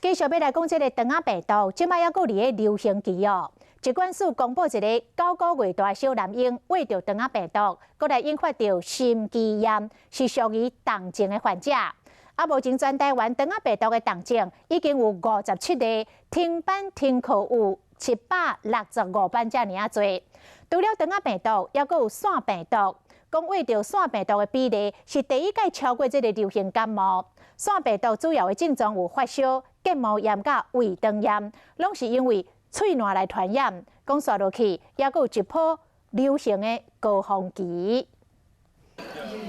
繼續欲來講這个腸仔病毒，這擺猶閣佇咧流行期哦。疾管署公布一个9個月大小男嬰患著腸仔病毒，閣來引發著心肌炎，是屬於重症的患者。啊，目前全台灣腸仔病毒的重症已經有57例，停班停課有765班遮爾仔濟。除了腸仔病毒，猶閣有腺病毒。講患著腺病毒的比例是第一擺超過這个流行感冒。腺病毒主要的症狀有發燒、結膜炎佮胃腸炎，攏是因為喙瀾來傳染。講紲落去，猶閣有一波流行的高峰期。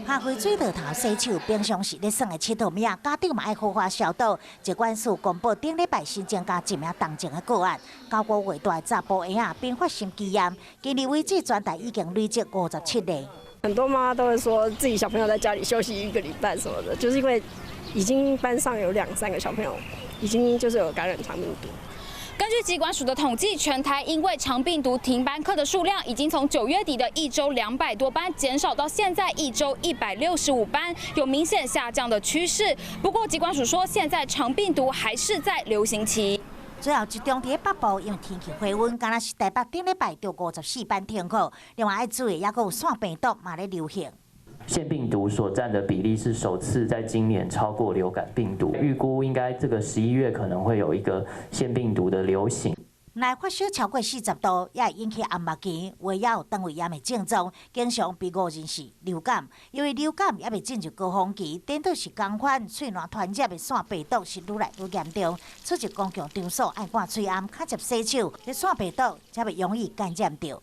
拍開水槽頭洗手，平常時咧耍的𨑨迌物仔，家長嘛愛好好消毒。疾管署公布頂禮拜新增加一名重症的個案，9個月大的查埔嬰仔併發心肌炎，今年為止全台已經累積57例。很多媽媽都會說自己小朋友在家裡休息一個禮拜什麼的，就是因為已經班上有兩三個小朋友已經就是有感染腸病毒。根據疾管署的統計，全台因為腸病毒停班課的數量，已經從9月底的一周200多班減少到現在一周165班，有明顯下降的趨勢。不過疾管署說，現在腸病毒還是在流行期。最後集中佇北部，因為天氣回溫，敢若是台北頂禮拜就54班停課。另外愛注意，猶閣有腺病毒嘛咧流行。腺病毒所佔的比例是首次在今年超過流感病毒，預估應該這個11月可能會有一個腺病毒的流行。若發燒超過40度，也會引起頷目墘，有的也有腸胃炎的症狀，經常被誤認是流感。因為流感猶未進入高峰期，顛倒是仝款，喙瀾傳染的腺病毒是愈來愈嚴重。出入公共場所愛掛喙罨，較捷洗手，這腺病毒才袂容易感染著。